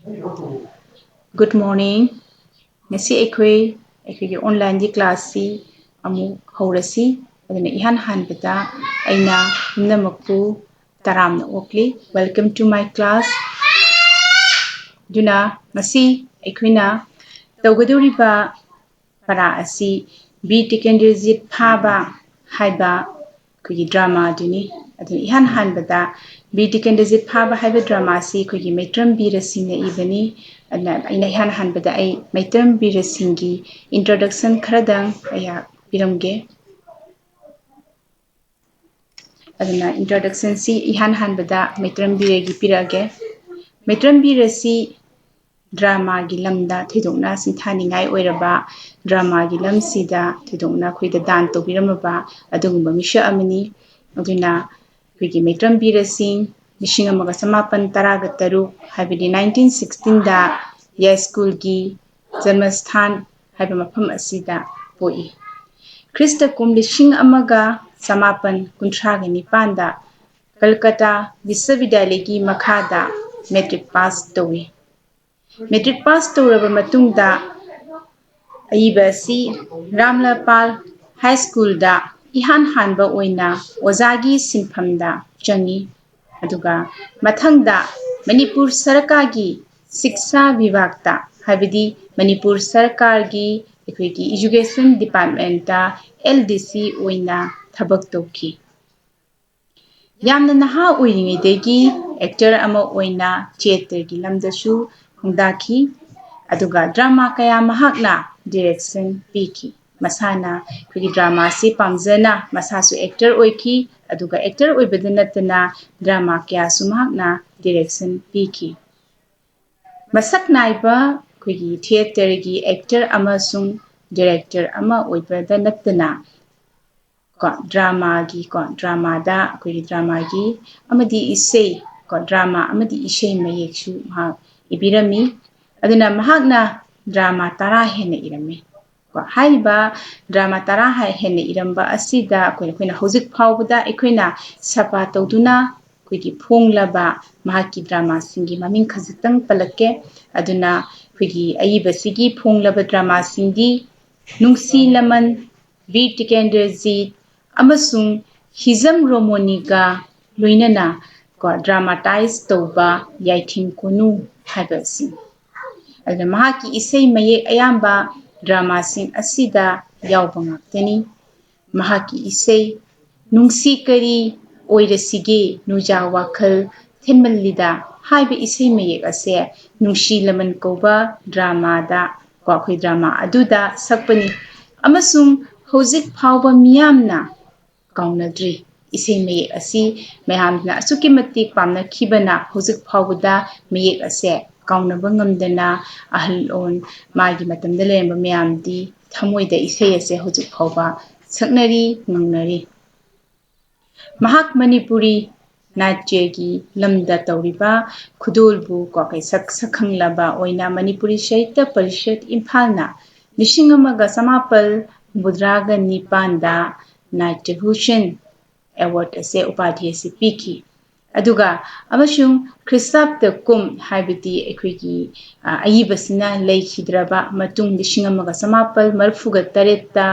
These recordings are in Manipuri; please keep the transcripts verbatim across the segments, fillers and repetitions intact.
Good morning. ꯉꯁꯤ ꯑꯩꯈꯣꯏ ꯑꯩꯈꯣꯏꯒꯤ online ꯒꯤ class ꯁꯤ ꯑꯃꯨꯛ ꯍꯧꯔꯁꯤ꯫ ꯑꯗꯨꯅ ꯏꯍꯥꯟ ꯍꯥꯟꯕꯗ ꯑꯩꯅ ꯄꯨꯝꯅꯃꯛꯄꯨ ꯇꯔꯥꯝꯅ ꯑꯣꯛꯂꯤ꯫ Welcome to my class. ꯑꯗꯨꯅ ꯉꯁꯤ ꯑꯩꯈꯣꯏꯅ ꯇꯧꯒꯗꯧꯔꯤꯕ ꯄꯔꯥ ꯑꯁꯤ ꯕꯤꯔ ꯇꯤꯀꯦꯟꯗ꯭ꯔꯖꯤꯠ ꯐꯥꯕ ꯍꯥꯏꯕ ꯑꯩꯈꯣꯏꯒꯤ drama ꯑꯗꯨꯅꯤ꯫ ꯑꯗꯨꯅ ꯏꯍꯥꯟ ꯍꯥꯟꯕꯗ ꯕꯤꯔ ꯇꯤꯀꯦꯟꯗ꯭ꯔꯖꯤꯠ ꯐꯥꯕ ꯍꯥꯏꯕ drama ꯑꯁꯤ ꯑꯩꯈꯣꯏꯒꯤ ꯃꯩꯇ꯭ꯔꯝ ꯕꯤꯔ ꯁꯤꯡꯅ ꯏꯕꯅꯤ꯫ ꯑꯗꯨꯅ ꯑꯩꯅ ꯏꯍꯥꯟ ꯍꯥꯟꯕꯗ ꯑꯩ ꯃꯩꯇ꯭ꯔꯝ ꯕꯤꯔ ꯁꯤꯡꯒꯤ introduction ꯈꯔꯗꯪ ꯑꯩꯍꯥꯛ ꯄꯤꯔꯝꯒꯦ꯫ ꯑꯗꯨꯅ introduction ꯁꯤ ꯏꯍꯥꯟ ꯍꯥꯟꯕꯗ ꯃꯩꯇ꯭ꯔꯝ ꯕꯤꯔꯒꯤ ꯄꯤꯔꯛꯑꯒꯦ꯫ ꯃꯩꯇ꯭ꯔꯝ ꯕꯤꯔ ꯑꯁꯤ drama ꯒꯤ ꯂꯝꯗ ꯊꯣꯏꯗꯣꯛꯅ ꯁꯤꯡꯊꯥꯅꯤꯡꯉꯥꯏ ꯑꯣꯏꯔꯕ, drama ꯒꯤ ꯂꯝꯁꯤꯗ ꯊꯣꯏꯗꯣꯛꯅ ꯑꯩꯈꯣꯏꯗ ꯗꯥꯟ ꯇꯧꯕꯤꯔꯝꯃꯕ ꯑꯗꯨꯒꯨꯝꯕ ꯃꯤꯁꯛ ꯑꯃꯅꯤ꯫ ꯑꯗꯨꯅ ꯑꯩꯈꯣꯏꯒꯤ ꯃꯩꯇ꯭ꯔꯝ ꯕꯤꯔ ꯁꯤꯡ ꯂꯤꯁꯤꯡ ꯑꯃꯒ ꯆꯃꯥꯄꯟ ꯇꯔꯥꯒ ꯇꯔꯨꯛ, ꯍꯥꯏꯕꯗꯤ nineteen sixteen ꯗ ꯌꯥꯏꯁ꯭ꯀꯨꯜꯒꯤ ꯖꯟꯃꯁꯊꯥꯟ ꯍꯥꯏꯕ ꯃꯐꯝ ꯑꯁꯤꯗ ꯄꯣꯛꯏ꯫ ꯈ꯭ꯔꯤꯁꯇ ꯀꯨꯝ ꯂꯤꯁꯤꯡ ꯑꯃꯒ ꯆꯃꯥꯄꯟ ꯀꯨꯟꯊ꯭ꯔꯥꯒ ꯅꯤꯄꯥꯟꯗ ꯀꯜꯀꯇꯥ ꯕꯤꯁ꯭ꯋꯕꯤꯗ꯭ꯌꯥꯂꯌꯒꯤ ꯃꯈꯥꯗ matric pass ꯇꯧꯏ꯫ Matric pass ꯇꯧꯔꯕ ꯃꯇꯨꯡꯗ ꯑꯏꯕ ꯑꯁꯤ ꯔꯥꯝꯂꯥꯄꯥꯜ ꯍꯥꯏ ꯁ꯭ꯀꯨꯜꯗ ꯏꯍꯥꯟ ꯍꯥꯟꯕ ꯑꯣꯏꯅ ꯑꯣꯖꯥꯒꯤ ꯁꯤꯟꯐꯝꯗ ꯆꯪꯉꯤ꯫ ꯑꯗꯨꯒ ꯃꯊꯪꯗ ꯃꯅꯤꯄꯨꯔ ꯁꯔꯀꯥꯔꯒꯤ ꯁꯤꯛꯁꯥ ꯚꯤꯚꯥꯒꯇ, ꯍꯥꯏꯕꯗꯤ ꯃꯅꯤꯄꯨꯔ ꯁꯔꯀꯥꯔꯒꯤ ꯑꯩꯈꯣꯏꯒꯤ education department ꯇ L D C ꯑꯣꯏꯅ ꯊꯕꯛ ꯇꯧꯈꯤ꯫ ꯌꯥꯝꯅ ꯅꯍꯥ ꯑꯣꯏꯔꯤꯉꯩꯗꯒꯤ actor ꯑꯃ ꯑꯣꯏꯅ theatre ꯒꯤ ꯂꯝꯗꯁꯨ ꯈꯣꯡꯗꯥꯈꯤ, ꯑꯗꯨꯒ drama ꯀꯌꯥ ꯃꯍꯥꯛꯅ direction ꯄꯤꯈꯤ꯫ ꯃꯁꯥꯅ ꯑꯩꯈꯣꯏꯒꯤ drama ꯑꯁꯤ ꯄꯥꯝꯖꯅ ꯃꯁꯥꯁꯨ actor ꯑꯣꯏꯈꯤ, ꯑꯗꯨꯒ actor ꯑꯣꯏꯕꯗ ꯅꯠꯇꯅ drama ꯀꯌꯥꯁꯨ ꯃꯍꯥꯛꯅ direction ꯄꯤꯈꯤ꯫ ꯃꯁꯛ ꯅꯥꯏꯕ ꯑꯩꯈꯣꯏꯒꯤ theatre ꯒꯤ actor ꯑꯃꯁꯨꯡ director ꯑꯃ ꯑꯣꯏꯕꯗ ꯅꯠꯇꯅ, ꯀꯣ, drama ꯒꯤ, ꯀꯣ, drama ꯗ ꯑꯩꯈꯣꯏꯒꯤ drama ꯒꯤ ꯑꯃꯗꯤ ꯏꯁꯩ, ꯀꯣ, drama ꯑꯃꯗꯤ ꯏꯁꯩ ꯃꯌꯦꯛꯁꯨ ꯃꯍꯥꯛ ꯏꯕꯤꯔꯝꯃꯤ꯫ ꯑꯗꯨꯅ ꯃꯍꯥꯛꯅ drama ꯇꯔꯥ ꯍꯦꯟꯅ ꯏꯔꯝꯃꯤ꯫ ꯀꯣ, ꯍꯥꯏꯔꯤꯕ drama ꯇꯔꯥ ꯍꯥꯏ-, ꯍꯦꯟꯅ ꯏꯔꯝꯕ ꯑꯁꯤꯗ ꯑꯩꯈꯣꯏ, ꯑꯩꯈꯣꯏꯅ ꯍꯧꯖꯤꯛ ꯐꯥꯎꯕꯗ ꯑꯩꯈꯣꯏꯅ ꯁꯥꯄꯥ ꯇꯧꯗꯨꯅ ꯑꯩꯈꯣꯏꯒꯤ ꯐꯣꯡꯂꯕ ꯃꯍꯥꯛꯀꯤ ꯗ꯭ꯔꯃꯥꯁꯤꯡꯒꯤ ꯃꯃꯤꯡ ꯈꯖꯤꯛꯇꯪ ꯄꯜꯂꯛꯀꯦ꯫ ꯑꯗꯨꯅ ꯑꯩꯈꯣꯏꯒꯤ ꯑꯏꯕꯁꯤꯒꯤ ꯐꯣꯡꯂꯕ ꯗ꯭ꯔꯃꯥꯁꯤꯡꯗꯤ ꯅꯨꯡꯁꯤ ꯂꯃꯟ, ꯕꯤꯔ ꯇꯤꯀꯦꯟꯗ꯭ꯔꯖꯤꯠ ꯑꯃꯁꯨꯡ ꯍꯤꯖꯝ ꯔꯣꯃꯣꯅꯤꯒ ꯂꯣꯏꯅꯅ ꯀꯣ ꯗ꯭ꯔꯃꯥꯇꯥꯏꯖ ꯇꯧꯕ ꯌꯥꯏꯊꯤꯡ ꯀꯣꯅꯨ ꯍꯥꯏꯕ ꯑꯁꯤꯅꯤ꯫ ꯑꯗꯨꯅ ꯃꯍꯥꯛꯀꯤ ꯏꯁꯩ ꯃꯌꯦꯛ ꯑꯌꯥꯝꯕ ꯗ꯭ꯔꯃꯥꯁꯤꯡ ꯑꯁꯤꯗ ꯌꯥꯎꯕ ꯉꯥꯛꯇꯅꯤ꯫ ꯃꯍꯥꯛꯀꯤ ꯏꯁꯩ ꯅꯨꯡꯁꯤ ꯀꯔꯤ ꯑꯣꯏꯔꯁꯤꯒꯦ ꯅꯨꯡꯖꯥ ꯋꯥꯈꯜ ꯊꯦꯟꯃꯜꯂꯤꯗ ꯍꯥꯏꯕ ꯏꯁꯩ ꯃꯌꯦꯛ ꯑꯁꯦ ꯅꯨꯡꯁꯤ ꯂꯃꯟ ꯀꯧꯕ ꯗ꯭ꯔꯃꯥꯗ ꯀꯣ ꯑꯩꯈꯣꯏ ꯗ꯭ꯔꯃꯥ ꯑꯗꯨꯗ ꯁꯛꯄꯅꯤ꯫ ꯑꯃꯁꯨꯡ ꯍꯧꯖꯤꯛ ꯐꯥꯎꯕ ꯃꯤꯌꯥꯝꯅ ꯀꯥꯎꯅꯗ꯭ꯔꯤ꯫ ꯏꯁꯩ ꯃꯌꯦꯛ ꯑꯁꯤ ꯃꯌꯥꯝꯅ ꯑꯁꯨꯛꯀꯤ ꯃꯇꯤꯛ ꯄꯥꯝꯅꯈꯤꯕꯅ ꯍꯧꯖꯤꯛ ꯐꯥꯎꯕꯗ ꯃꯌꯦꯛ ꯑꯁꯦ ꯀꯥꯎꯅꯕ ꯉꯝꯗꯅ ꯑꯍꯜ ꯑꯣꯟ ꯃꯥꯒꯤ ꯃꯇꯝꯗ ꯂꯩꯔꯝꯕ ꯃꯌꯥꯝꯗꯤ ꯊꯃꯣꯏꯗ ꯏꯁꯩ ꯑꯁꯦ ꯍꯧꯖꯤꯛ ꯐꯥꯎꯕ ꯁꯛꯅꯔꯤ, ꯉꯪꯅꯔꯤ꯫ ꯃꯍꯥꯛ ꯃꯅꯤꯄꯨꯔꯤ ꯅꯥꯇ꯭ꯌꯒꯤ ꯂꯝꯗ ꯇꯧꯔꯤꯕ ꯈꯨꯗꯣꯜꯕꯨ ꯀꯣ ꯀꯩ ꯁꯛ ꯁꯛꯈꯪꯂꯕ ꯑꯣꯏꯅ ꯃꯅꯤꯄꯨꯔꯤ ꯁꯥꯍꯤꯇ꯭ꯌ ꯄꯔꯤꯁꯠ ꯏꯝꯐꯥꯜꯅ ꯂꯤꯁꯤꯡ ꯑꯃꯒ ꯆꯃꯥꯄꯜ ꯍꯨꯝꯐꯨꯇꯔꯥꯒ ꯅꯤꯄꯥꯟꯗ ꯅꯥꯇ꯭ꯌ ꯚꯨꯁꯟ ꯑꯦꯋꯥꯔꯗ ꯑꯁꯦ ꯎꯄꯥꯙꯤ ꯑꯁꯤ ꯄꯤꯈꯤ꯫ ꯑꯗꯨꯒ ꯑꯃꯁꯨꯡ ꯈ꯭ꯔꯤꯁꯇꯥꯕꯗ ꯀꯨꯝ ꯍꯥꯏꯕꯗꯤ ꯑꯩꯈꯣꯏꯒꯤ ꯑꯏꯕꯁꯤꯅ ꯂꯩꯈꯤꯗ꯭ꯔꯕ ꯃꯇꯨꯡ ꯂꯤꯁꯤꯡ ꯑꯃꯒ ꯆꯃꯥꯄꯜ ꯃꯔꯤꯐꯨꯒ ꯇꯔꯦꯠꯇ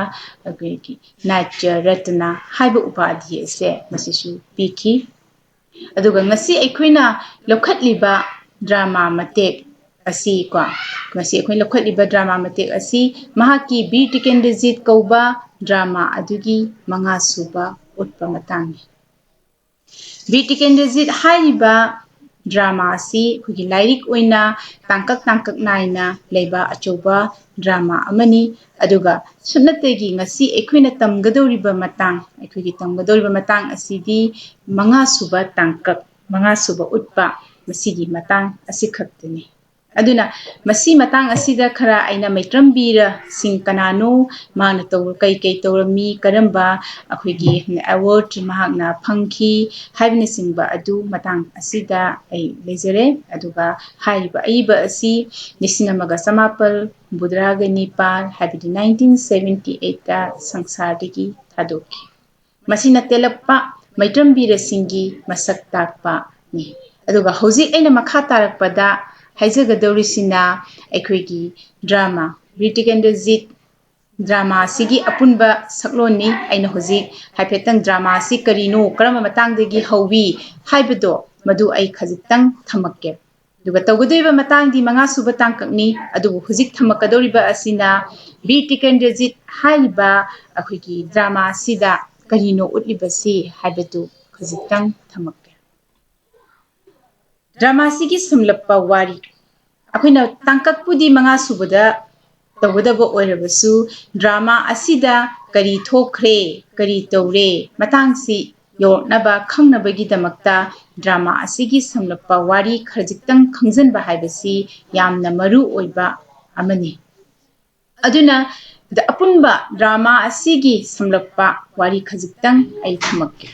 ꯑꯩꯈꯣꯏꯒꯤ ꯅꯥꯇ꯭ꯌ ꯔꯠꯅ ꯍꯥꯏꯕ ꯎꯄꯥꯙꯤ ꯑꯁꯦ ꯃꯁꯤꯁꯨ ꯄꯤꯈꯤ꯫ ꯑꯗꯨꯒ ꯉꯁꯤ ꯑꯩꯈꯣꯏꯅ ꯂꯧꯈꯠꯂꯤꯕ ꯗ꯭ꯔꯃꯥ ꯃꯇꯦꯛ ꯑꯁꯤ ꯀꯣ ꯉꯁꯤ ꯑꯩꯈꯣꯏ ꯂꯧꯈꯠꯂꯤꯕ ꯗ꯭ꯔꯃꯥ ꯃꯇꯦꯛ ꯑꯁꯤ ꯃꯍꯥꯛꯀꯤ ꯕꯤꯔ ꯇꯤꯀꯦꯟꯗ꯭ꯔꯖꯤꯠ ꯀꯧꯕ ꯗ꯭ꯔꯃꯥ ꯑꯗꯨꯒꯤ ꯃꯉꯥ ꯁꯨꯕ ꯎꯠꯄ ꯃꯇꯥꯡꯅꯤ꯫ ꯕꯤꯔ ꯇꯤꯀꯦꯟꯗ꯭ꯔꯖꯤꯠ ꯍꯥꯏꯔꯤꯕ ꯗ꯭ꯔꯃꯥ ꯑꯁꯤ ꯑꯩꯈꯣꯏꯒꯤ ꯂꯥꯏꯔꯤꯛ ꯑꯣꯏꯅ ꯇꯥꯡꯀꯛ ꯇꯥꯡꯀꯛ ꯅꯥꯏꯅ ꯂꯩꯕ ꯑꯆꯧꯕ ꯗ꯭ꯔꯃꯥ ꯑꯃꯅꯤ꯫ ꯑꯗꯨꯒ ꯁꯨꯞꯅꯇꯒꯤ ꯉꯁꯤ ꯑꯩꯈꯣꯏꯅ ꯇꯝꯒꯗꯧꯔꯤꯕ ꯃꯇꯥꯡ ꯑꯩꯈꯣꯏꯒꯤ ꯇꯝꯒꯗꯧꯔꯤꯕ ꯃꯇꯥꯡ ꯑꯁꯤꯗꯤ ꯃꯉꯥ ꯁꯨꯕ ꯇꯥꯡꯀꯛ ꯃꯉꯥ ꯁꯨꯕ ꯎꯠꯄ ꯃꯁꯤꯒꯤ ꯃꯇꯥꯡ ꯑꯁꯤꯈꯛꯇꯅꯤ꯫ ꯑꯗꯨꯅ ꯃꯁꯤ ꯃꯇꯥꯡ ꯑꯁꯤꯗ ꯈꯔ ꯑꯩꯅ ꯃꯩꯇ꯭ꯔꯝ ꯕꯤꯔꯁꯤꯡ ꯀꯅꯥꯅꯣ, ꯃꯥꯅ ꯇꯧ ꯀꯩ ꯀꯩ ꯇꯧꯔꯝꯃꯤ, ꯀꯔꯝꯕ ꯑꯩꯈꯣꯏꯒꯤ ꯑꯦꯋꯥꯔꯗ ꯃꯍꯥꯛꯅ ꯐꯪꯈꯤ ꯍꯥꯏꯕꯅꯆꯤꯡꯕ ꯑꯗꯨ ꯃꯇꯥꯡ ꯑꯁꯤꯗ ꯑꯩ ꯂꯩꯖꯔꯦ꯫ ꯑꯗꯨꯒ ꯍꯥꯏꯔꯤꯕ ꯑꯏꯕ ꯑꯁꯤ ꯂꯤꯁꯤꯡ ꯑꯃꯒ ꯆꯃꯥꯄꯜ ꯍꯨꯝꯐꯨꯇꯔꯥꯒ ꯅꯤꯄꯥꯜ ꯍꯥꯏꯕꯗꯤ ꯅꯥꯏꯟꯇꯤꯟ ꯁꯚꯦꯟꯇꯤ ꯑꯩꯠꯇ ꯁꯪꯁꯥꯔꯗꯒꯤ ꯊꯥꯗꯣꯛꯈꯤ꯫ ꯃꯁꯤꯅ ꯇꯦꯜꯂꯛꯄ ꯃꯩꯇ꯭ꯔꯝ ꯕꯤꯔꯁꯤꯡꯒꯤ ꯃꯁꯛ ꯇꯥꯛꯄꯅꯤ꯫ ꯑꯗꯨꯒ ꯍꯧꯖꯤꯛ ꯑꯩꯅ ꯃꯈꯥ ꯇꯥꯔꯛꯄꯗ ꯍꯥꯏꯖꯒꯗꯧꯔꯤꯁꯤꯅ ꯑꯩꯈꯣꯏꯒꯤ ꯗ꯭ꯔꯃꯥ ꯕꯤꯔ ꯇꯤꯀꯦꯟꯗ꯭ꯔꯖꯤꯠ ꯗ꯭ꯔꯃꯥ ꯑꯁꯤꯒꯤ ꯑꯄꯨꯟꯕ ꯁꯛꯂꯣꯟꯅꯤ꯫ ꯑꯩꯅ ꯍꯧꯖꯤꯛ ꯍꯥꯏꯐꯦꯠꯇꯪ ꯗ꯭ꯔꯃꯥ ꯑꯁꯤ ꯀꯔꯤꯅꯣ, ꯀꯔꯝꯕ ꯃꯇꯥꯡꯗꯒꯤ ꯍꯧꯋꯤ ꯍꯥꯏꯕꯗꯣ, ꯃꯗꯨ ꯑꯩ ꯈꯖꯤꯛꯇꯪ ꯊꯝꯃꯛꯀꯦ꯫ ꯑꯗꯨꯒ ꯇꯧꯒꯗꯧꯔꯤꯕ ꯃꯇꯥꯡꯗꯤ ꯃꯉꯥ ꯁꯨꯕ ꯇꯥꯡꯀꯛꯅꯤ꯫ ꯑꯗꯨꯕꯨ ꯍꯧꯖꯤꯛ ꯊꯝꯃꯛꯀꯗꯧꯔꯤꯕ ꯑꯁꯤꯅ ꯕꯤꯔ ꯇꯤꯀꯦꯟꯗ꯭ꯔꯖꯤꯠ ꯍꯥꯏꯔꯤꯕ ꯑꯩꯈꯣꯏꯒꯤ ꯗ꯭ꯔꯃꯥ ꯑꯁꯤꯗ ꯀꯔꯤꯅꯣ ꯎꯠꯂꯤꯕꯁꯤ ꯍꯥꯏꯕꯗꯨ ꯈꯖꯤꯛꯇꯪ ꯊꯝꯃꯛꯀꯦ꯫ ꯗ꯭ꯔꯃꯥꯁꯤꯒꯤ ꯁꯝꯂꯞꯄ ꯋꯥꯔꯤ꯫ ꯑꯩꯈꯣꯏꯅ ꯇꯥꯡꯀꯛꯄꯨꯗꯤ ꯃꯉꯥ ꯁꯨꯕꯗ ꯇꯧꯒꯗꯕ ꯑꯣꯏꯔꯕꯁꯨ, ꯗ꯭ꯔꯃꯥ ꯑꯁꯤꯗ ꯀꯔꯤ ꯊꯣꯛꯈ꯭ꯔꯦ, ꯀꯔꯤ ꯇꯧꯔꯦ, ꯃꯇꯥꯡꯁꯤ ꯌꯧꯔꯛꯅꯕ ꯈꯪꯅꯕꯒꯤꯗꯃꯛꯇ ꯗ꯭ꯔꯃꯥ ꯑꯁꯤꯒꯤ ꯁꯝꯂꯞꯄ ꯋꯥꯔꯤ ꯈꯖꯤꯛꯇꯪ ꯈꯪꯖꯤꯟꯕ ꯍꯥꯏꯕꯁꯤ ꯌꯥꯝꯅ ꯃꯔꯨ ꯑꯣꯏꯕ ꯑꯃꯅꯤ꯫ ꯑꯗꯨꯅ, ꯗ-, ꯑꯄꯨꯟꯕ ꯗ꯭ꯔꯃꯥ ꯑꯁꯤꯒꯤ ꯁꯝꯂꯞꯄ ꯋꯥꯔꯤ ꯈꯖꯤꯛꯇꯪ ꯑꯩ ꯊꯝꯃꯛꯀꯦ꯫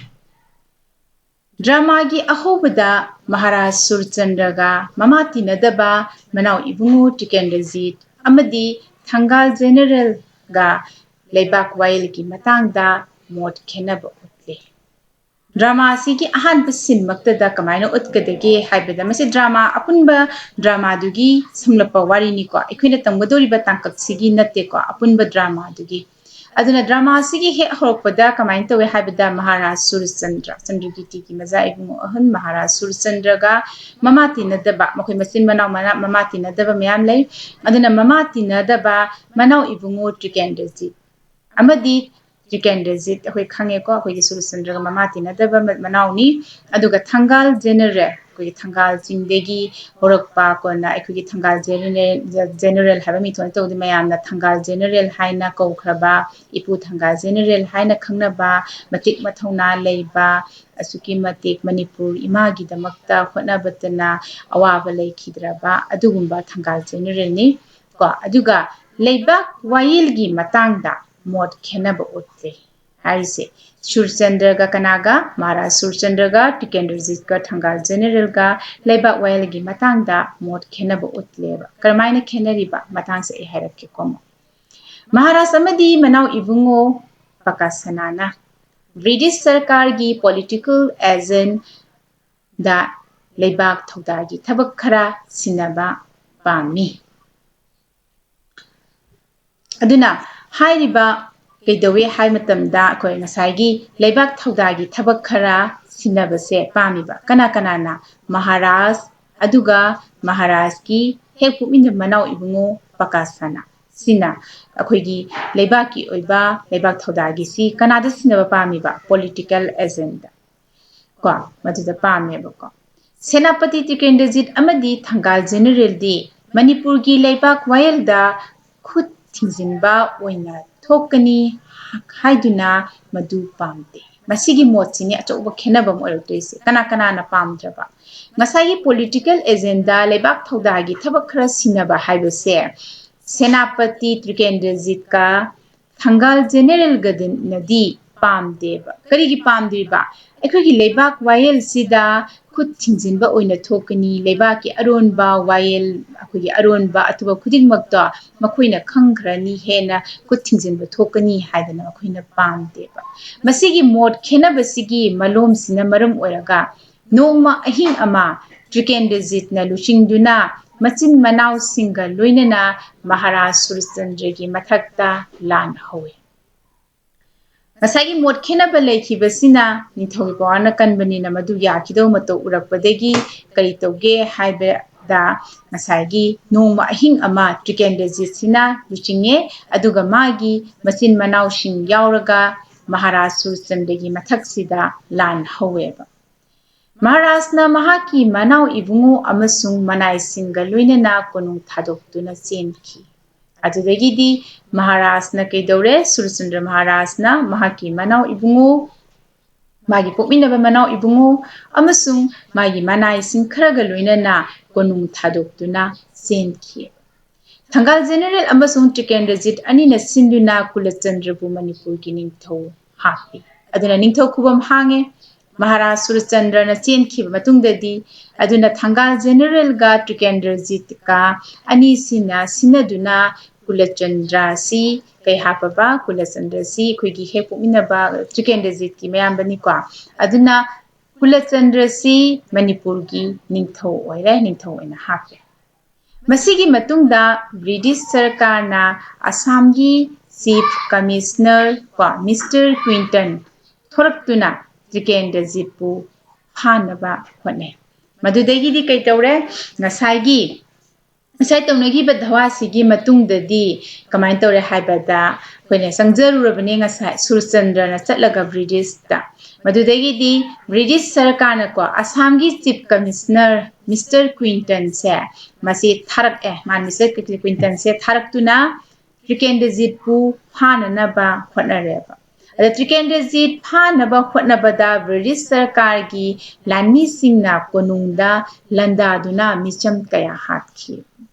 ꯗ꯭ꯔꯃꯥꯒꯤ ꯑꯍꯧꯕꯗ ꯃꯍꯥꯔꯥꯖ ꯁꯨꯔꯆꯟꯗ꯭ꯔꯒ ꯃꯃꯥ ꯇꯤꯟꯅꯗꯕ ꯃꯅꯥꯎ ꯏꯕꯨꯡꯉꯣ ꯇꯤꯀꯦꯟꯗ꯭ꯔꯖꯤꯠ ꯑꯃꯗꯤ ꯊꯪꯒꯥꯜ ꯖꯦꯅꯔꯦꯜꯒ ꯂꯩꯕꯥꯛ ꯋꯥꯌꯦꯜꯒꯤ ꯃꯇꯥꯡꯗ ꯃꯣꯠ ꯈꯦꯠꯅꯕ ꯎꯠꯂꯤ꯫ ꯗ꯭ꯔꯃꯥ ꯑꯁꯤꯒꯤ ꯑꯍꯥꯟꯕ ꯁꯤꯟꯃꯛꯇꯗ ꯀꯃꯥꯏꯅ ꯎꯠꯀꯗꯒꯦ ꯍꯥꯏꯕꯗ, ꯃꯁꯤ ꯗ꯭ꯔꯃꯥ, ꯑꯄꯨꯟꯕ ꯗ꯭ꯔꯃꯥꯗꯨꯒꯤ ꯁꯝꯂꯞꯄ ꯋꯥꯔꯤꯅꯤꯀꯣ, ꯑꯩꯈꯣꯏꯅ ꯇꯝꯒꯗꯧꯔꯤꯕ ꯇꯥꯡꯀꯛꯁꯤꯒꯤ ꯅꯠꯇꯦꯀꯣ, ꯑꯄꯨꯟꯕ ꯗ꯭ꯔꯃꯥꯗꯨꯒꯤ꯫ ꯑꯗꯨꯅ ꯗ꯭ꯔꯃꯥ ꯑꯁꯤꯒꯤ ꯍꯦꯛ ꯍꯧꯔꯛꯄꯗ ꯀꯃꯥꯏꯅ ꯇꯧꯏ ꯍꯥꯏꯕꯗ, ꯃꯍꯥꯔꯥꯖ ꯁꯨꯔꯆꯟꯗ꯭ꯔ, ꯆꯟꯗ꯭ꯔꯀꯤꯔꯇꯤꯒꯤ ꯃꯆꯥ ꯏꯕꯨꯡꯉꯣ ꯑꯍꯟ ꯃꯍꯥꯔꯥꯖ ꯁꯨꯔꯆꯟꯗ꯭ꯔꯒ ꯃꯃꯥ ꯇꯤꯟꯅꯗꯕ, ꯃꯈꯣꯏ ꯃꯆꯤꯟ ꯃꯅꯥꯎ ꯃꯅꯥ-, ꯃꯃꯥ ꯇꯤꯟꯅꯗꯕ ꯃꯌꯥꯝ ꯂꯩ꯫ ꯑꯗꯨꯅ ꯃꯃꯥ ꯇꯤꯟꯅꯗꯕ ꯃꯅꯥꯎ ꯏꯕꯨꯡꯉꯣ ꯇ꯭ꯔꯤꯀꯦꯟꯗ꯭ꯔꯖꯤꯠ ꯑꯃꯗꯤ ꯇ꯭ꯔꯤꯀꯦꯟꯗ꯭ꯔꯖꯤꯠ ꯑꯩꯈꯣꯏ ꯈꯪꯉꯦꯀꯣ, ꯑꯩꯈꯣꯏꯒꯤ ꯁꯨꯔꯆꯟꯗ꯭ꯔꯒ ꯃꯃꯥ ꯇꯤꯟꯅꯗꯕ ꯃ-, ꯃꯅꯥꯎꯅꯤ꯫ ꯑꯗꯨꯒ ꯊꯪꯒꯥꯜ ꯖꯦꯅꯔꯦꯜ, ꯑꯩꯈꯣꯏꯒꯤ ꯊꯪꯒꯥꯜ ꯆꯤꯡꯗꯒꯤ ꯍꯧꯔꯛꯄ, ꯀꯣꯟꯅ ꯑꯩꯈꯣꯏꯒꯤ ꯊꯪꯒꯥꯜ ꯖꯦꯅꯔꯦꯜ, ꯖꯦꯅꯔꯦꯜ ꯍꯥꯏꯕ ꯃꯤꯡꯊꯣꯟ ꯇꯧꯕꯗꯤ ꯃꯌꯥꯝꯅ ꯊꯪꯒꯥꯜ ꯖꯦꯅꯔꯦꯜ ꯍꯥꯏꯅ ꯀꯧꯈ꯭ꯔꯕ, ꯏꯄꯨ ꯊꯪꯒꯥꯜ ꯖꯦꯅꯔꯦꯜ ꯍꯥꯏꯅ ꯈꯪꯅꯕ, ꯃꯇꯤꯛ ꯃꯊꯧꯅꯥ ꯂꯩꯕ, ꯑꯁꯨꯛꯀꯤ ꯃꯇꯤꯛ ꯃꯅꯤꯄꯨꯔ ꯏꯃꯥꯒꯤꯗꯃꯛꯇ ꯍꯣꯠꯅꯕꯇꯅ ꯑꯋꯥꯕ ꯂꯩꯈꯤꯗ꯭ꯔꯕ ꯑꯗꯨꯒꯨꯝꯕ ꯊꯪꯒꯥꯜ ꯖꯦꯅꯔꯦꯜꯅꯤ꯫ ꯀꯣ, ꯑꯗꯨꯒ ꯂꯩꯕꯥꯛ ꯋꯥꯌꯦꯜꯒꯤ ꯃꯇꯥꯡꯗ ꯃꯣꯠ ꯈꯦꯠꯅꯕ ꯎꯠꯂꯦ ꯍꯥꯏꯔꯤꯁꯦ꯫ ꯁꯨꯔꯆꯟꯗ꯭ꯔꯒ ꯀꯅꯥꯒ? ꯃꯍꯥꯔꯥꯖ ꯁꯨꯔꯆꯟꯗ꯭ꯔꯒ ꯇꯤꯀꯦꯟꯗ꯭ꯔꯖꯤꯠꯀ ꯊꯪꯒꯥꯜ ꯖꯦꯅꯔꯦꯜꯒ ꯂꯩꯕꯥꯛ ꯋꯥꯌꯦꯜꯒꯤ ꯃꯇꯥꯡꯗ ꯃꯣꯠ ꯈꯦꯠꯅꯕ ꯎꯠꯂꯦꯕ꯫ ꯀꯔꯝꯍꯥꯏꯅ ꯈꯦꯠꯅꯔꯤꯕ ꯃꯇꯥꯡꯁꯦ ꯑꯩ ꯍꯥꯏꯔꯛꯀꯦꯀꯣ ꯑꯃꯨꯛ꯫ ꯃꯍꯥꯔꯥꯖ ꯑꯃꯗꯤ ꯃꯅꯥꯎ ꯏꯕꯨꯡꯉꯣ ꯄꯀꯥꯁꯅꯥꯅ ꯕ꯭ꯔꯤꯇꯤꯁ ꯁꯔꯀꯥꯔꯒꯤ ꯄꯣꯂꯤꯇꯤꯀꯦꯜ ꯑꯦꯖꯦꯟꯗ ꯂꯩꯕꯥꯛ ꯊꯧꯗꯥꯒꯤ ꯊꯕꯛ ꯈꯔ ꯁꯤꯟꯅꯕ ꯄꯥꯝꯃꯤ꯫ ꯑꯗꯨꯅ ꯍꯥꯏꯔꯤꯕ ꯀꯩꯗꯧꯋꯦ ꯍꯥꯏ ꯃꯇꯝꯗ ꯑꯩꯈꯣꯏ ꯉꯁꯥꯏꯒꯤ ꯂꯩꯕꯥꯛ ꯊꯧꯗꯥꯒꯤ ꯊꯕꯛ ꯈꯔ ꯁꯤꯟꯅꯕꯁꯦ ꯄꯥꯝꯃꯤꯕ꯫ ꯀꯅꯥ ꯀꯅꯥꯅ? ꯃꯍꯥꯔꯥꯖ, ꯑꯗꯨꯒ ꯃꯍꯥꯔꯥꯖꯀꯤ ꯍꯦꯛ ꯄꯣꯛꯃꯤꯟꯅꯕ ꯃꯅꯥꯎ ꯏꯕꯨꯡꯉꯣ ꯄꯀꯥꯁꯅ꯫ ꯁꯤꯅ ꯑꯩꯈꯣꯏꯒꯤ ꯂꯩꯕꯥꯛꯀꯤ ꯑꯣꯏꯕ ꯂꯩꯕꯥꯛ ꯊꯧꯗꯥꯒꯤꯁꯤ ꯀꯅꯥꯗ ꯁꯤꯟꯅꯕ ꯄꯥꯝꯃꯤꯕ? ꯄꯣꯂꯤꯇꯤꯀꯦꯜ ꯑꯦꯖꯦꯟꯗ ꯀꯣ, ꯃꯗꯨꯗ ꯄꯥꯝꯃꯦꯕꯀꯣ꯫ ꯁꯦꯅꯥꯄꯇꯤ ꯇ꯭ꯔꯤꯀꯦꯟꯗ꯭ꯔꯖꯤꯠ ꯑꯃꯗꯤ ꯊꯪꯒꯥꯜ ꯖꯦꯅꯔꯦꯜꯗꯤ ꯃꯅꯤꯄꯨꯔꯒꯤ ꯂꯩꯕꯥꯛ ꯋꯥꯌꯦꯜꯗ ꯈꯨꯠ ꯊꯤꯡꯖꯤꯟꯕ ꯑꯣꯏꯅ ꯊꯣꯛꯀꯅꯤ ꯍꯥꯏꯗꯨꯅ ꯃꯗꯨ ꯄꯥꯝꯗꯦ꯫ ꯃꯁꯤꯒꯤ ꯃꯣꯠꯁꯤꯅꯤ ꯑꯆꯧꯕ ꯈꯦꯠꯅꯕ ꯑꯃ ꯑꯣꯏꯔꯛꯇꯣꯏꯁꯦ꯫ ꯀꯅꯥ ꯀꯅꯥꯅ ꯄꯥꯝꯗ꯭ꯔꯕ? ꯉꯁꯥꯏꯒꯤ ꯄꯣꯂꯤꯇꯤꯀꯦꯜ ꯑꯦꯖꯦꯟꯗꯥ, ꯂꯩꯕꯥꯛ ꯊꯧꯗꯥꯒꯤ ꯊꯕꯛ ꯈꯔ ꯁꯤꯟꯅꯕ ꯍꯥꯏꯕꯁꯦ ꯁꯦꯅꯥꯄꯇꯤ ꯇ꯭ꯔꯤꯀꯦꯟꯗ꯭ꯔꯖꯤꯠꯀ ꯊꯪꯒꯥꯜ ꯖꯦꯅꯔꯦꯜꯒꯗꯅꯗꯤ ꯄꯥꯝꯗꯦꯕ꯫ ꯀꯔꯤꯒꯤ ꯄꯥꯝꯗ꯭ꯔꯤꯕ? ꯑꯩꯈꯣꯏꯒꯤ ꯂꯩꯕꯥꯛ ꯋꯥꯌꯦꯜꯁꯤꯗ ꯈꯨꯠ ꯊꯤꯡꯖꯤꯟꯕ ꯑꯣꯏꯅ ꯊꯣꯛꯀꯅꯤ, ꯂꯩꯕꯥꯛꯀꯤ ꯑꯔꯣꯟꯕ ꯋꯥꯌꯦꯜ, ꯑꯩꯈꯣꯏꯒꯤ ꯑꯔꯣꯟꯕ ꯑꯊꯨꯕ ꯈꯨꯗꯤꯡꯃꯛꯇꯣ ꯃꯈꯣꯏꯅ ꯈꯪꯈ꯭ꯔꯅꯤ, ꯍꯦꯟꯅ ꯈꯨꯠ ꯊꯤꯡꯖꯤꯟꯕ ꯊꯣꯛꯀꯅꯤ ꯍꯥꯏꯗꯅ ꯑꯩꯈꯣꯏꯅ ꯄꯥꯝꯗꯦꯕ꯫ ꯃꯁꯤꯒꯤ ꯃꯣꯠ ꯈꯦꯠꯅꯕꯁꯤꯒꯤ ꯃꯂꯣꯝꯁꯤꯅ ꯃꯔꯝ ꯑꯣꯏꯔꯒ ꯅꯣꯡꯃ ꯑꯍꯤꯡ ꯑꯃ ꯇ꯭ꯔꯤꯀꯦꯟꯗ꯭ꯔꯖꯤꯠꯅ ꯂꯨꯆꯤꯡꯗꯨꯅ ꯃꯆꯤꯟ ꯃꯅꯥꯎꯁꯤꯡꯒ ꯂꯣꯏꯅꯅ ꯃꯍꯥꯔꯥꯖ ꯁꯨꯔꯆꯟꯗ꯭ꯔꯒꯤ ꯃꯊꯛꯇ ꯂꯥꯟ ꯍꯧꯏ꯫ ꯉꯁꯥꯏꯒꯤ ꯃꯣꯠ ꯈꯦꯠꯅꯕ ꯂꯩꯈꯤꯕꯁꯤꯅ ꯅꯤꯡꯊꯧꯒꯤ ꯄꯋꯥꯔꯅ ꯀꯟꯕꯅꯤꯅ ꯃꯗꯨ ꯌꯥꯈꯤꯗꯧ ꯃꯇꯧ ꯎꯔꯛꯄꯗꯒꯤ ꯀꯔꯤ ꯇꯧꯒꯦ ꯍꯥꯏꯕꯗ, ꯉꯁꯥꯏꯒꯤ ꯅꯣꯡꯃ ꯑꯍꯤꯡ ꯑꯃ ꯇ꯭ꯔꯤꯀꯦꯟꯗ꯭ꯔꯖꯤꯠꯁꯤꯅ ꯂꯨꯆꯤꯡꯉꯦ, ꯑꯗꯨꯒ ꯃꯥꯒꯤ ꯃꯆꯤꯟ ꯃꯅꯥꯎꯁꯤꯡ ꯌꯥꯎꯔꯒ ꯃꯍꯥꯔꯥꯖ ꯁꯨꯔꯆꯟꯗ꯭ꯔꯒꯤ ꯃꯊꯛꯁꯤꯗ ꯂꯥꯟ ꯍꯧꯋꯦꯕ꯫ ꯃꯍꯥꯔꯥꯖꯅ ꯃꯍꯥꯛꯀꯤ ꯃꯅꯥꯎ ꯏꯕꯨꯡꯉꯣ ꯑꯃꯁꯨꯡ ꯃꯅꯥꯏꯁꯤꯡꯒ ꯂꯣꯏꯅꯅ ꯀꯣꯅꯨꯡ ꯊꯥꯗꯣꯛꯇꯨꯅ ꯆꯦꯟꯈꯤ꯫ ꯑꯗꯨꯗꯒꯤꯗꯤ ꯃꯍꯥꯔꯥꯖꯅ ꯀꯩꯗꯧꯔꯦ? ꯁꯨꯔꯆꯟꯗ꯭ꯔ ꯃꯍꯥꯔꯥꯖꯅ ꯃꯍꯥꯛꯀꯤ ꯃꯅꯥꯎ ꯏꯕꯨꯡꯉꯣ, ꯃꯥꯒꯤ ꯄꯣꯛꯃꯤꯟꯅꯕ ꯃꯅꯥꯎ ꯏꯕꯨꯡꯉꯣ ꯑꯃꯁꯨꯡ ꯃꯥꯒꯤ ꯃꯅꯥꯏꯁꯤꯡ ꯈꯔꯒ ꯂꯣꯏꯅꯅ ꯀꯣꯅꯨꯡ ꯊꯥꯗꯣꯛꯇꯨꯅ ꯆꯦꯟꯈꯤ꯫ ꯊꯪꯒꯥꯜ ꯖꯦꯅꯔꯦꯜ ꯑꯃꯁꯨꯡ ꯇ꯭ꯔꯤꯀꯦꯟꯗ꯭ꯔꯖꯤꯠ ꯑꯅꯤꯅ ꯁꯤꯟꯗꯨꯅ ꯀꯨꯂꯆꯟꯗ꯭ꯔꯕꯨ ꯃꯅꯤꯄꯨꯔꯒꯤ ꯅꯤꯡꯊꯧ ꯍꯥꯞꯄꯤ꯫ ꯑꯗꯨꯅ ꯅꯤꯡꯊꯧ ꯈꯨꯕꯝ ꯍꯥꯡꯉꯦ꯫ ꯃꯍꯥꯔꯥꯖ ꯁꯨꯔꯆꯟꯗ꯭ꯔꯅ ꯆꯦꯟꯈꯤꯕ ꯃꯇꯨꯡꯗꯗꯤ, ꯑꯗꯨꯅ ꯊꯪꯒꯥꯜ ꯖꯦꯅꯔꯦꯜꯒ ꯇ꯭ꯔꯤꯀꯦꯟꯗ꯭ꯔꯖꯤꯠꯀ ꯑꯅꯤꯁꯤꯅ ꯁꯤꯟꯅꯗꯨꯅ ꯀꯨꯂꯆꯟꯗ꯭ꯔꯁꯤ ꯀꯩ ꯍꯥꯞꯄꯕ? ꯀꯨꯂꯆꯟꯗ꯭ꯔꯁꯤ ꯑꯩꯈꯣꯏꯒꯤ ꯍꯦꯛ ꯄꯣꯛꯃꯤꯟꯅꯕ ꯇ꯭ꯔꯤꯀꯦꯟꯗ꯭ꯔꯖꯤꯠꯀꯤ ꯃꯌꯥꯝꯕꯅꯤꯀꯣ꯫ ꯑꯗꯨꯅ ꯀꯨꯂꯆꯟꯗ꯭ꯔꯁꯤ ꯃꯅꯤꯄꯨꯔꯒꯤ ꯅꯤꯡꯊꯧ ꯑꯣꯏꯔꯦ, ꯅꯤꯡꯊꯧ ꯑꯣꯏꯅ ꯍꯥꯞꯄꯦ꯫ ꯃꯁꯤꯒꯤ ꯃꯇꯨꯡꯗ ꯕ꯭ꯔꯤꯇꯤꯁ ꯁꯔꯀꯥꯔꯅ ꯑꯁꯥꯝꯒꯤ ꯆꯤꯐ ꯀꯃꯤꯁꯅꯔ ꯀꯣ, ꯃꯤꯁꯇꯔ ꯀ꯭ꯋꯤꯟꯇꯟ ꯊꯣꯔꯛꯇꯨꯅ ꯇ꯭ꯔꯤꯀꯦꯟꯗ꯭ꯔꯖꯤꯠꯄꯨ ꯐꯥꯅꯕ ꯍꯣꯠꯅꯩ꯫ ꯃꯗꯨꯗꯒꯤꯗꯤ ꯀꯩ ꯇꯧꯔꯦ? ꯉꯁꯥꯏꯒꯤ, ꯉꯁꯥꯏ ꯇꯧꯅꯈꯤꯕ ꯙꯋꯥꯁꯤꯒꯤ ꯃꯇꯨꯡꯗꯗꯤ ꯀꯃꯥꯏꯅ ꯇꯧꯔꯦ ꯍꯥꯏꯕꯗ, ꯑꯩꯈꯣꯏꯅ ꯆꯪꯖꯔꯨꯔꯕꯅꯦ ꯉꯁꯥꯏ ꯁꯨꯔꯆꯟꯗ꯭ꯔꯅ ꯆꯠꯂꯒ ꯕ꯭ꯔꯤꯇꯤꯁꯇ꯫ ꯃꯗꯨꯗꯒꯤꯗꯤ ꯕ꯭ꯔꯤꯇꯤꯁ ꯁꯔꯀꯥꯔꯅꯀꯣ, ꯑꯁꯥꯝꯒꯤ ꯆꯤꯐ ꯀꯃꯤꯁꯅꯔ ꯃꯤꯁꯇꯔ ꯀ꯭ꯋꯤꯟꯇꯟꯁꯦ ꯃꯁꯤ ꯊꯥꯔꯛꯑꯦ꯫ ꯃꯥ ꯃꯤꯁꯇꯔ ꯀ꯭ꯋꯤꯟꯇꯟꯁꯦ ꯊꯥꯔꯛꯇꯨꯅ ꯇ꯭ꯔꯤꯀꯦꯟꯗ꯭ꯔꯖꯤꯠꯄꯨ ꯐꯥꯅꯅꯕ ꯍꯣꯠꯅꯔꯦꯕ꯫ ꯑꯗ ꯇ꯭ꯔꯤꯀꯦꯟꯗ꯭ꯔꯖꯤꯠ ꯐꯥꯅꯕ ꯍꯣꯠꯅꯕꯗ ꯕ꯭ꯔꯤꯇꯤꯁ ꯁꯔꯀꯥꯔꯒꯤ ꯂꯥꯟꯃꯤꯁꯤꯡꯅ ꯀꯣꯅꯨꯡꯗ ꯂꯥꯟꯗꯥꯗꯨꯅ ꯃꯤꯆꯝ ꯀꯌꯥ ꯍꯥꯠꯈꯤ꯫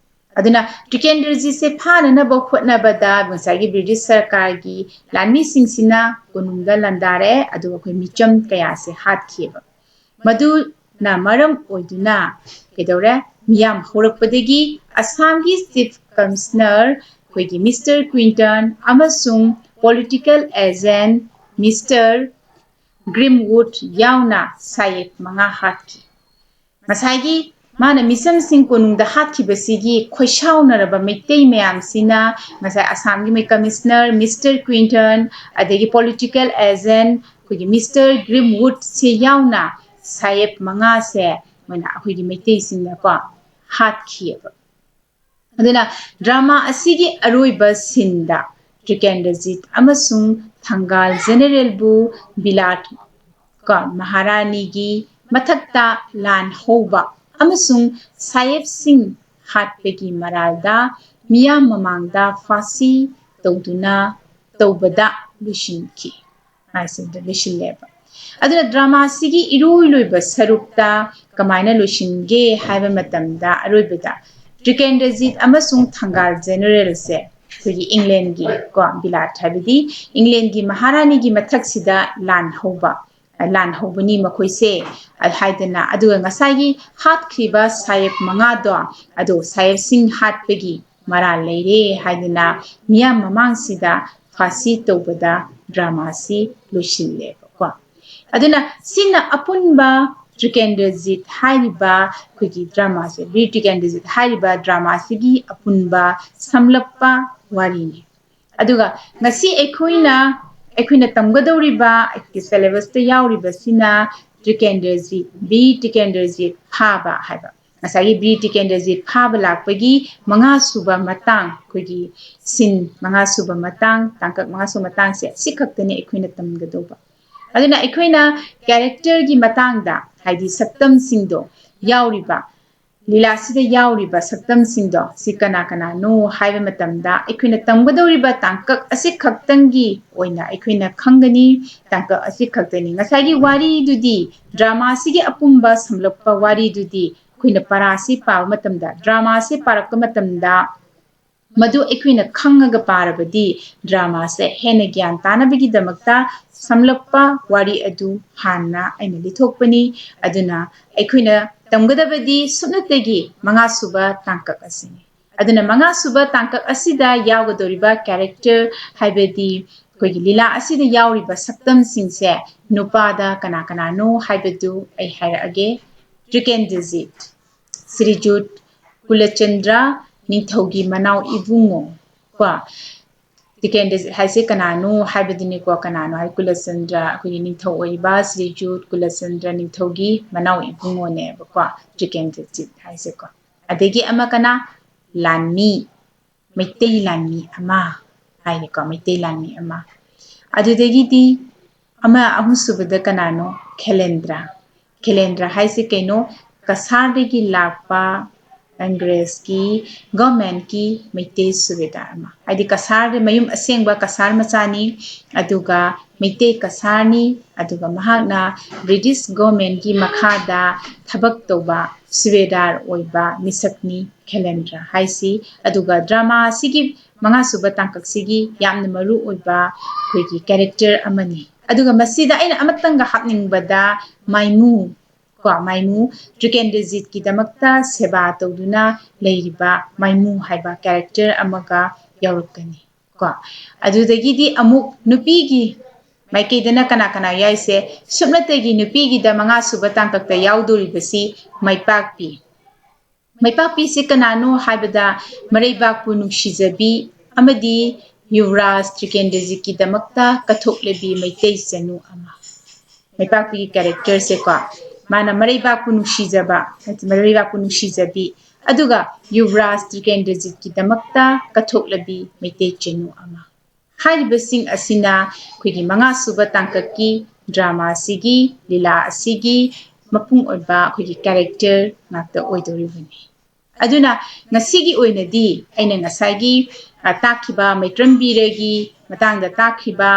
ꯑꯗꯨꯅ ꯇ꯭ꯔꯤꯀꯦꯟꯗ꯭ꯔꯖꯤꯠꯁꯦ ꯐꯥꯅꯅꯕ ꯍꯣꯠꯅꯕꯗ ꯉꯁꯥꯏꯒꯤ ꯕ꯭ꯔꯤꯇꯤꯁ ꯁꯔꯀꯥꯔꯒꯤ ꯂꯥꯟꯃꯤꯁꯤꯡꯁꯤꯅ ꯀꯣꯅꯨꯡꯗ ꯂꯥꯟꯗꯥꯔꯛꯑꯦ, ꯑꯗꯨꯒ ꯑꯩꯈꯣꯏ ꯃꯤꯆꯝ ꯀꯌꯥꯁꯦ ꯍꯥꯠꯈꯤꯑꯕ꯫ ꯃꯗꯨꯅ ꯃꯔꯝ ꯑꯣꯏꯗꯨꯅ ꯀꯩꯗꯧꯔꯦ? ꯃꯤꯌꯥꯝ ꯍꯧꯔꯛꯄꯗꯒꯤ ꯑꯁꯥꯝꯒꯤ ꯆꯤꯐ ꯀꯃꯤꯁꯅꯔ ꯑꯩꯈꯣꯏꯒꯤ ꯃꯤꯁꯇꯔ ꯀ꯭ꯋꯤꯟꯇꯟ ꯑꯃꯁꯨꯡ ꯄꯣꯂꯤꯇꯤꯀꯦꯜ ꯑꯦꯖꯦꯟ ꯃꯤꯁꯇꯔ ꯒ꯭ꯔꯤꯝꯋꯨꯗ ꯌꯥꯎꯅ ꯁꯥꯌꯦꯛ ꯃꯉꯥ ꯍꯥꯠꯈꯤ꯫ ꯉꯁꯥꯏꯒꯤ ꯃꯥꯅ ꯃꯤꯆꯝꯁꯤꯡ ꯀꯣꯅꯨꯡꯗ ꯍꯥꯠꯈꯤꯕꯁꯤꯒꯤ ꯈꯣꯏꯁꯥꯎꯅꯔꯕ ꯃꯩꯇꯩ ꯃꯌꯥꯝꯁꯤꯅ ꯉꯁꯥꯏ ꯑꯁꯥꯝꯒꯤ ꯃꯣꯏ ꯀꯃꯤꯁꯅꯔ ꯃꯤꯁꯇꯔ ꯀ꯭ꯋꯤꯟꯇꯟ, ꯑꯗꯒꯤ ꯄꯣꯂꯤꯇꯤꯀꯦꯜ ꯑꯦꯖꯦꯟ ꯑꯩꯈꯣꯏꯒꯤ ꯃꯤꯁꯇꯔ ꯒ꯭ꯔꯤꯝꯋꯨꯗꯁꯦ ꯌꯥꯎꯅ ꯁꯥꯌꯦꯛ ꯃꯉꯥꯁꯦ ꯃꯣꯏꯅ ꯑꯩꯈꯣꯏꯒꯤ ꯃꯩꯇꯩꯁꯤꯡꯅꯀꯣ ꯍꯥꯠꯈꯤꯑꯕ꯫ ꯑꯗꯨꯅ ꯗ꯭ꯔꯃꯥ ꯑꯁꯤꯒꯤ ꯑꯔꯣꯏꯕ ꯁꯤꯟꯗ ꯇ꯭ꯔꯤꯀꯦꯟꯗ꯭ꯔꯖꯤꯠ ꯑꯃꯁꯨꯡ ꯊꯪꯒꯥꯜ ꯖꯦꯅꯔꯦꯜꯕꯨ ꯕꯤꯂꯥꯠ ꯀꯣ ꯃꯍꯥꯔꯥꯅꯤꯒꯤ ꯃꯊꯛꯇ ꯂꯥꯟ ꯍꯧꯕ ꯑꯃꯁꯨꯡ ꯁꯥꯌꯦꯞꯁꯤꯡ ꯍꯥꯠꯄꯒꯤ ꯃꯔꯥꯜꯗ ꯃꯤꯌꯥꯝ ꯃꯃꯥꯡꯗ ꯐꯥꯁꯤ ꯇꯧꯗꯨꯅ ꯇꯧꯕꯗ ꯂꯣꯏꯁꯤꯟꯈꯤ꯫ ꯍꯥꯏꯁꯤꯗ ꯂꯣꯏꯁꯤꯜꯂꯦꯕ꯫ ꯑꯗꯨꯅ ꯗ꯭ꯔꯃꯥꯁꯤꯒꯤ ꯏꯔꯣꯏ ꯂꯣꯏꯕ ꯁꯔꯨꯛꯇ ꯀꯃꯥꯏꯅ ꯂꯣꯏꯁꯤꯟꯒꯦ ꯍꯥꯏꯕ ꯃꯇꯝꯗ ꯑꯔꯣꯏꯕꯗ ꯇ꯭ꯔꯤꯀꯦꯟꯗ꯭ꯔꯖꯤꯠ ꯑꯃꯁꯨꯡ ꯊꯪꯒꯥꯜ ꯖꯦꯅꯔꯦꯜꯁꯦ ꯑꯩꯈꯣꯏꯒꯤ ꯏꯪꯂꯦꯟꯒꯤ ꯀꯣ ꯕꯤꯂꯥꯠ ꯍꯥꯏꯕꯗꯤ ꯏꯪꯂꯦꯟꯒꯤ ꯃꯍꯥꯔꯥꯅꯤꯒꯤ ꯃꯊꯛꯁꯤꯗ ꯂꯥꯟ ꯍꯧꯕ, ꯂꯥꯟ ꯍꯧꯕꯅꯤ ꯃꯈꯣꯏꯁꯦ ꯍꯥꯏꯗꯅ꯫ ꯑꯗꯨꯒ ꯉꯁꯥꯏꯒꯤ ꯍꯥꯠꯈ꯭ꯔꯤꯕ ꯁꯥꯌꯦꯞ ꯃꯉꯥꯗꯣ, ꯑꯗꯣ ꯁꯥꯌꯦꯞꯁꯤꯡ ꯍꯥꯠꯄꯒꯤ ꯃꯔꯥꯜ ꯂꯩꯔꯦ ꯍꯥꯏꯗꯅ ꯃꯤꯌꯥꯝ ꯃꯃꯥꯡꯁꯤꯗ ꯐꯥꯁꯤ ꯇꯧꯕꯗ drama ꯑꯁꯤ ꯂꯣꯏꯁꯤꯜꯂꯦꯕꯀꯣ꯫ ꯑꯗꯨꯅ ꯁꯤꯅ ꯑꯄꯨꯟꯕ ꯇ꯭ꯔꯤꯀꯦꯟꯗ꯭ꯔꯖꯤꯠ ꯍꯥꯏꯔꯤꯕ ꯑꯩꯈꯣꯏꯒꯤ drama ꯁꯦ, ꯕꯤꯔ ꯇ꯭ꯔꯤꯀꯦꯟꯗ꯭ꯔꯖꯤꯠ ꯍꯥꯏꯔꯤꯕ drama ꯁꯤꯒꯤ ꯑꯄꯨꯟꯕ ꯁꯝꯂꯞꯄ ꯋꯥꯔꯤꯅꯤ꯫ ꯑꯗꯨꯒ ꯉꯁꯤ ꯑꯩꯈꯣꯏꯅ, ꯑꯩꯈꯣꯏꯅ ꯇꯝꯒꯗꯧꯔꯤꯕ ꯑꯩꯈꯣꯏꯒꯤ syllabus ꯇ ꯌꯥꯎꯔꯤꯕꯁꯤꯅ ꯇ꯭ꯔꯤꯀꯦꯟꯗ꯭ꯔꯖꯤꯠ, ꯕꯤꯔ ꯇ꯭ꯔꯤꯀꯦꯟꯗ꯭ꯔꯖꯤꯠ ꯐꯥꯕ ꯍꯥꯏꯕ꯫ ꯉꯁꯥꯏꯒꯤ ꯕꯤꯔ ꯇ꯭ꯔꯤꯀꯦꯟꯗ꯭ꯔꯖꯤꯠ ꯐꯥꯕ ꯂꯥꯛꯄꯒꯤ ꯃꯉꯥ ꯁꯨꯕ ꯃꯇꯥꯡ, ꯑꯩꯈꯣꯏꯒꯤ scene ꯃꯉꯥ ꯁꯨꯕ ꯃꯇꯥꯡ, ꯇꯥꯡꯀꯛ ꯃꯉꯥ ꯁꯨꯕ ꯃꯇꯥꯡꯁꯦ ꯑꯁꯤꯈꯛꯇꯅꯤ ꯑꯩꯈꯣꯏꯅ ꯇꯝꯒꯗꯧꯕ꯫ ꯑꯗꯨꯅ ꯑꯩꯈꯣꯏꯅ character ꯒꯤ ꯃꯇꯥꯡꯗ, ꯍꯥꯏꯗꯤ ꯁꯛꯇꯝꯁꯤꯡꯗꯣ ꯌꯥꯎꯔꯤꯕ, ꯂꯤꯂꯥꯁꯤꯗ ꯌꯥꯎꯔꯤꯕ ꯁꯛꯇꯝꯁꯤꯡꯗꯣ ꯁꯤ ꯀꯅꯥ ꯀꯅꯥꯅꯣ ꯍꯥꯏꯕ ꯃꯇꯝꯗ ꯑꯩꯈꯣꯏꯅ ꯇꯝꯒꯗꯧꯔꯤꯕ ꯇꯥꯡꯀꯛ ꯑꯁꯤꯈꯛꯇꯪꯒꯤ ꯑꯣꯏꯅ ꯑꯩꯈꯣꯏꯅ ꯈꯪꯒꯅꯤ, ꯇꯥꯡꯀꯛ ꯑꯁꯤꯈꯛꯇꯅꯤ꯫ ꯉꯁꯥꯏꯒꯤ ꯋꯥꯔꯤꯗꯨꯗꯤ, drama ꯁꯤꯒꯤ ꯑꯄꯨꯝꯕ ꯁꯝꯂꯞꯄ ꯋꯥꯔꯤꯗꯨꯗꯤ ꯑꯩꯈꯣꯏꯅ ꯄꯔꯥꯁꯤ ꯄꯥꯕ ꯃꯇꯝꯗ, drama ꯁꯤ ꯄꯥꯔꯛꯄ ꯃꯇꯝꯗ ꯃꯗꯨ ꯑꯩꯈꯣꯏꯅ ꯈꯪꯉꯒ ꯄꯥꯔꯕꯗꯤ drama ꯁꯦ ꯍꯦꯟꯅ ꯒ꯭ꯌꯥꯟ ꯇꯥꯅꯕꯒꯤꯗꯃꯛꯇ ꯁꯝꯂꯞꯄ ꯋꯥꯔꯤ ꯑꯗꯨ ꯍꯥꯟꯅ ꯑꯩꯅ ꯂꯤꯊꯣꯛꯄꯅꯤ꯫ ꯑꯗꯨꯅ ꯑꯩꯈꯣꯏꯅ ꯇꯝꯒꯗꯕꯗꯤ ꯁꯨꯞꯅꯇꯒꯤ ꯃꯉꯥ ꯁꯨꯕ ꯇꯥꯡꯀꯛ ꯑꯁꯤꯅꯤ꯫ ꯑꯗꯨꯅ ꯃꯉꯥ ꯁꯨꯕ ꯇꯥꯡꯀꯛ ꯑꯁꯤꯗ ꯌꯥꯎꯒꯗꯧꯔꯤꯕ character, ꯍꯥꯏꯕꯗꯤ ꯑꯩꯈꯣꯏꯒꯤ ꯂꯤꯂꯥ ꯑꯁꯤꯗ ꯌꯥꯎꯔꯤꯕ ꯁꯛꯇꯝꯁꯤꯡꯁꯦ ꯅꯨꯄꯥꯗ ꯀꯅꯥ ꯀꯅꯥꯅꯣ ꯍꯥꯏꯕꯗꯨ ꯑꯩ ꯍꯥꯏꯔꯛꯑꯒꯦ꯫ ꯇ꯭ꯔꯤꯀꯦꯟꯗ꯭ꯔꯖꯤꯠ, ꯁ꯭ꯔꯤꯖꯨꯠ ꯀꯨꯂꯆꯟꯗ꯭ꯔ, ꯅꯤꯡꯊꯧꯒꯤ ꯃꯅꯥꯎ ꯏꯕꯨꯡꯉꯣ ꯀꯣ꯫ ꯇ꯭ꯔꯤꯀꯦꯟꯗ꯭ꯔꯖꯤꯠ ꯍꯥꯏꯁꯦ ꯀꯅꯥꯅꯣ ꯍꯥꯏꯕꯗꯨꯅꯤꯀꯣ꯫ ꯀꯅꯥꯅꯣ ꯍꯥꯏ, ꯀꯨꯂꯆꯟꯗ꯭ꯔ, ꯑꯩꯈꯣꯏꯒꯤ ꯅꯤꯡꯊꯧ ꯑꯣꯏꯔꯤꯕ ꯁ꯭ꯔꯤꯖꯨꯠ ꯀꯨꯂꯆꯟꯗ꯭ꯔ ꯅꯤꯡꯊꯧꯒꯤ ꯃꯅꯥꯎ ꯏꯕꯨꯡꯉꯣꯅꯦꯕꯀꯣ ꯇ꯭ꯔꯤꯀꯦꯟꯗ꯭ꯔꯖꯤꯠ ꯍꯥꯏꯁꯦꯀꯣ꯫ ꯑꯗꯒꯤ ꯑꯃ ꯀꯅꯥ? ꯂꯥꯟꯃꯤ, ꯃꯩꯇꯩ ꯂꯥꯟꯃꯤ ꯑꯃ ꯍꯥꯏꯔꯦꯀꯣ, ꯃꯩꯇꯩ ꯂꯥꯟꯃꯤ ꯑꯃ꯫ ꯑꯗꯨꯗꯒꯤꯗꯤ ꯑꯃ, ꯑꯍꯨꯝꯁꯨꯕꯗ ꯀꯅꯥꯅꯣ? ꯈꯦꯂꯦꯟꯗ꯭ꯔ꯫ ꯈꯦꯂꯦꯟꯗ꯭ꯔ ꯍꯥꯏꯁꯦ ꯀꯩꯅꯣ? ꯀꯁꯥꯔꯗꯒꯤ ꯂꯥꯛꯄ ꯑꯪꯒ꯭ꯔꯦꯖꯀꯤ government ꯀꯤ ꯃꯩꯇꯩ ꯁꯨꯕꯦꯗꯥꯔ ꯑꯃ, ꯍꯥꯏꯗꯤ ꯀꯁꯥꯔꯗ ꯃꯌꯨꯝ ꯑꯁꯦꯡꯕ ꯀꯁꯥꯔ ꯃꯆꯥꯅꯤ, ꯑꯗꯨꯒ ꯃꯩꯇꯩ ꯀꯁꯥꯔꯅꯤ, ꯑꯗꯨꯒ ꯃꯍꯥꯛꯅ British government ꯀꯤ ꯃꯈꯥꯗ ꯊꯕꯛ ꯇꯧꯕ ꯁꯨꯕꯦꯗꯥꯔ ꯑꯣꯏꯕ ꯃꯤꯁꯛꯅꯤ ꯈꯦꯂꯦꯟꯗ꯭ꯔ ꯍꯥꯏꯁꯤ꯫ ꯑꯗꯨꯒ drama ꯑꯁꯤꯒꯤ ꯃꯉꯥꯁꯨꯕ ꯇꯥꯡꯀꯛꯁꯤꯒꯤ ꯌꯥꯝꯅ ꯃꯔꯨ ꯑꯣꯏꯕ ꯑꯩꯈꯣꯏꯒꯤ character ꯑꯃꯅꯤ꯫ ꯑꯗꯨꯒ ꯃꯁꯤꯗ ꯑꯩꯅ ꯑꯃꯇꯪꯒ ꯍꯥꯞꯅꯤꯡꯕꯗ ꯃꯥꯏꯃꯨ, ꯀꯣ, ꯃꯥꯏꯃꯨ ꯇ꯭ꯔꯤꯀꯦꯟꯗ꯭ꯔꯖꯤꯠꯀꯤꯗꯃꯛꯇ ꯁꯦꯕꯥ ꯇꯧꯗꯨꯅ ꯂꯩꯔꯤꯕ ꯃꯥꯏꯃꯨ ꯍꯥꯏꯕ character ꯑꯃꯒ ꯌꯥꯎꯔꯛꯀꯅꯤ꯫ ꯀꯣ, ꯑꯗꯨꯗꯒꯤꯗꯤ ꯑꯃꯨꯛ ꯅꯨꯄꯤꯒꯤ ꯃꯥꯏꯀꯩꯗꯅ ꯀꯅꯥ ꯀꯅꯥ ꯌꯥꯎꯔꯤꯁꯦ? ꯁꯨꯞꯅꯇꯒꯤ ꯅꯨꯄꯤꯒꯤꯗ ꯃꯉꯥ ꯁꯨꯕ ꯇꯥꯡꯀꯛꯇ ꯌꯥꯎꯗꯣꯔꯤꯕꯁꯤ ꯃꯥꯏꯄꯥꯛꯄꯤ꯫ ꯃꯥꯏꯄꯥꯛꯄꯤꯁꯤ ꯀꯅꯥꯅꯣ ꯍꯥꯏꯕꯗ, ꯃꯔꯩꯕꯥꯛꯄꯨ ꯅꯨꯡꯁꯤꯖꯕꯤ ꯑꯃꯗꯤ ꯌꯨꯕꯔꯥꯖ ꯇ꯭ꯔꯤꯀꯦꯟꯗ꯭ꯔꯖꯤꯠꯀꯤꯗꯃꯛꯇ ꯀꯠꯊꯣꯛꯂꯕꯤ ꯃꯩꯇꯩ ꯆꯅꯨ ꯑꯃ꯫ ꯃꯥꯏꯄꯥꯛꯄꯤꯒꯤ characterꯁꯦꯀꯣ, ꯃꯥꯅ ꯃꯔꯩꯕꯥꯛꯄꯨ ꯅꯨꯡꯁꯤꯖꯕ, ꯃꯔꯩꯕꯥꯛꯄꯨ ꯅꯨꯡꯁꯤꯖꯕꯤ, ꯑꯗꯨꯒ ꯌꯨꯕꯔꯥꯖ ꯇ꯭ꯔꯤꯀꯦꯟꯗ꯭ꯔꯖꯤꯠꯀꯤꯗꯃꯛꯇ ꯀꯠꯊꯣꯛꯂꯕꯤ ꯃꯩꯇꯩ ꯆꯅꯨ ꯑꯃ꯫ ꯍꯥꯏꯔꯤꯕꯁꯤꯡ ꯑꯁꯤꯅ ꯑꯩꯈꯣꯏꯒꯤ ꯃꯉꯥ ꯁꯨꯕ ꯇꯥꯡꯀꯛꯀꯤ drama ꯑꯁꯤꯒꯤ, ꯂꯤꯂꯥ ꯑꯁꯤꯒꯤ ꯃꯄꯨꯡ ꯑꯣꯏꯕ ꯑꯩꯈꯣꯏꯒꯤ character ꯉꯥꯛꯇ ꯑꯣꯏꯗꯧꯔꯤꯕꯅꯤ꯫ ꯑꯗꯨꯅ ꯉꯁꯤꯒꯤ ꯑꯣꯏꯅꯗꯤ ꯑꯩꯅ ꯉꯁꯥꯏꯒꯤ, ꯑ, ꯇꯥꯛꯈꯤꯕ ꯃꯩꯇ꯭ꯔꯝ ꯕꯤꯔꯒꯤ ꯃꯇꯥꯡꯗ ꯇꯥꯛꯈꯤꯕ,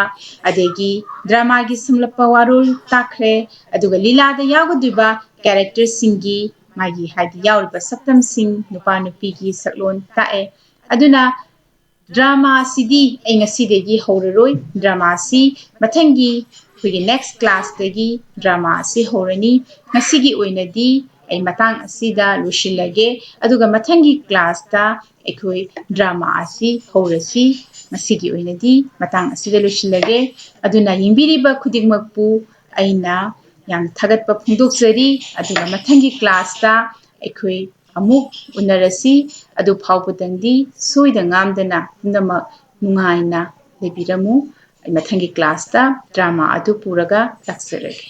ꯑꯗꯒꯤ dramaꯒꯤ ꯁꯝꯂꯞꯄ ꯋꯥꯔꯣꯜ ꯇꯥꯛꯈ꯭ꯔꯦ, ꯑꯗꯨꯒ ꯂꯤꯂꯥꯗ ꯌꯥꯎꯒꯗꯣꯏꯕ characterꯁꯤꯡꯒꯤ ꯃꯥꯒꯤ, ꯍꯥꯏꯗꯤ, ꯌꯥꯎꯔꯤꯕ ꯁꯛꯇꯝꯁꯤꯡ, ꯅꯨꯄꯥ ꯅꯨꯄꯤꯒꯤ ꯁꯛꯂꯣꯟ ꯇꯥꯛꯑꯦ꯫ ꯑꯗꯨꯅ drama ꯑꯁꯤꯗꯤ ꯑꯩ ꯉꯁꯤꯗꯒꯤ ꯍꯧꯔꯔꯣꯏ꯫ Drama ꯑꯁꯤ ꯃꯊꯪꯒꯤ ꯑꯩꯈꯣꯏꯒꯤ next classꯇꯒꯤ drama ꯑꯁꯤ ꯍꯧꯔꯅꯤ꯫ ꯉꯁꯤꯒꯤ ꯑꯣꯏꯅꯗꯤ ꯑꯩ ꯃꯇꯥꯡ ꯑꯁꯤꯗ ꯂꯣꯏꯁꯤꯜꯂꯒꯦ, ꯑꯗꯨꯒ ꯃꯊꯪꯒꯤ classꯇ ꯑꯩꯈꯣꯏ drama ꯑꯁꯤ ꯍꯧꯔꯁꯤ꯫ ꯉꯁꯤꯒꯤ ꯑꯣꯏꯅꯗꯤ ꯃꯇꯥꯡ ꯑꯁꯤꯗ ꯂꯣꯏꯁꯤꯜꯂꯒꯦ꯫ ꯑꯗꯨꯅ ꯌꯦꯡꯕꯤꯔꯤꯕ ꯈꯨꯗꯤꯡꯃꯛꯄꯨ ꯑꯩꯅ ꯌꯥꯝꯅ ꯊꯥꯒꯠꯄ ꯐꯣꯡꯗꯣꯛꯆꯔꯤ꯫ ꯑꯗꯨꯒ ꯃꯊꯪꯒꯤ classꯇ ꯑꯩꯈꯣꯏ ꯑꯃꯨꯛ ꯎꯅꯔꯁꯤ꯫ ꯑꯗꯨ ꯐꯥꯎꯕꯗꯪꯗꯤ ꯁꯣꯏꯗ ꯉꯥꯝꯗꯅ ꯄꯨꯝꯅꯃꯛ ꯅꯨꯡꯉꯥꯏꯅ ꯂꯩꯕꯤꯔꯝꯃꯨ꯫ ꯑꯩ ꯃꯊꯪꯒꯤ classꯇ drama ꯑꯗꯨ ꯄꯨꯔꯒ ꯂꯥꯛꯆꯔꯒꯦ꯫